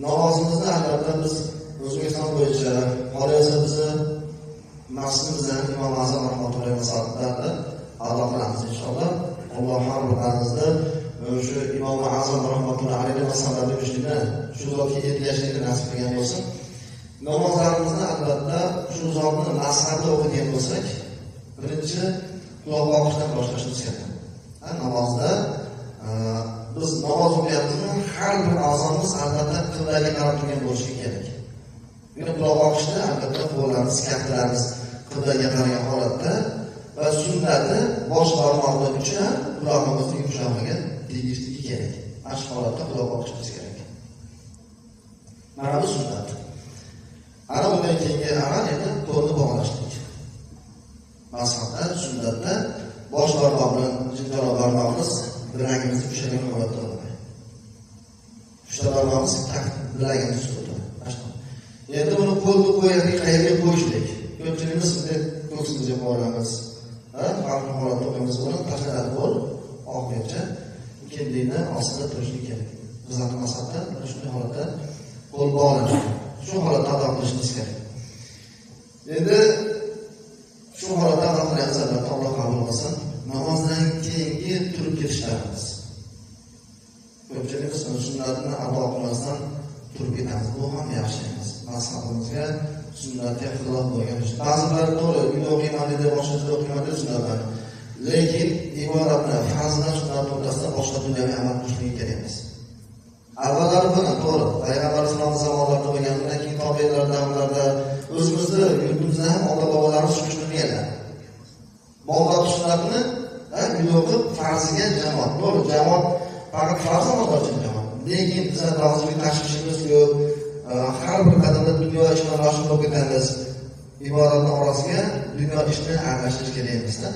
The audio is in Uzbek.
Namozimizni albatta biz O'zbekiston bo'yicha, qolaversa bizni masjidimizda Imom Azam rahmatullohi masjidida ado qilamiz inshaalloh. Alloh har birimizni shu Imom Azam rahmatullohi alayhi vasallamning yurishini, shu zotga ergashishni nasib qilgan bo'lsin. Namozlarimizni albatta shu zotni mazhabida o'qigan bo'lsak, birinchi quloq boqishdan boshlashimiz kerak. Namozda biz namoz o'qiyapmizmi, har bir a'zomiz albatta qiblaga qarab turgan bo'lishi kerak. Buni quloq boqishda albatta qo'llarimiz, kaftlarimiz qiblaga qaragan holatda va sunnati bosh barmoqni uchi qulog'imizning yumshog'iga tegishligi kerak. Mana shu holatda quloq boqishimiz kerak. Mana bu sunnat. Ana undan keyingi amal endi qo'lni bog'lashlik. Mazhabda, sunnatda bosh barmoq bilan jinjalo barmog'imiz bilagimizni ushlagan holatda bo'ladi. Uchta barmog'imiz bilagimizni ustida o'tiradi. Endi buni qo'lni qo'yaylik, qayerga qo'yishlik? Ko'pchiligimiz bunday ko'ksimizga qo'yamiz. Har xil holatda qo'yamiz, buni tashlanadi qo'l oxirigacha kindikni ostida turishi kerak. Bizning mazhabda mana shunday holatda qo'l bog'lanadi. Shu holatda ado qilishimiz kerak. Endi shu holatda ado qilyapmiz, albatta Alloh qabul qilsin. Namozdan keyingi turib ketishlarimiz. Ko'pchiligimiz sunnatni ado qilmasdan turib ketamiz. Bu ham yaxshi emas. Mazhabimizga, sunnatga xilof bo'lgan ish. Ba'zilar to'g'ri, uyda o'qiyman dedi, boshqa joyda o'qiyman dedi sunnatlarni. Lekin ibodatni farzdan sunnat o'rtasida boshqa dunyoviy amal qilishligi kerak emas. Avvallari bo'lgan, to'g'ri. Payg'ambar alayhissalom zamonlarida bo'lgan, undan keyin tobelar davrlarida o'zimizni yurtimizda ham ota-bobolarimiz shu ishni qilganlar. Bomdod sunnatni uyda o'qib farziga jamoat. To'g'ri, jamoat faqat farz namozlar uchun jamoat. Lekin bizlar ba'zi tashvishimiz ko'p, har bir qadamda dunyo ishidan mashg'ul bo'lib ketamiz. Ibodatning orasiga dunyo ishini aralashtirish kerak emas-da.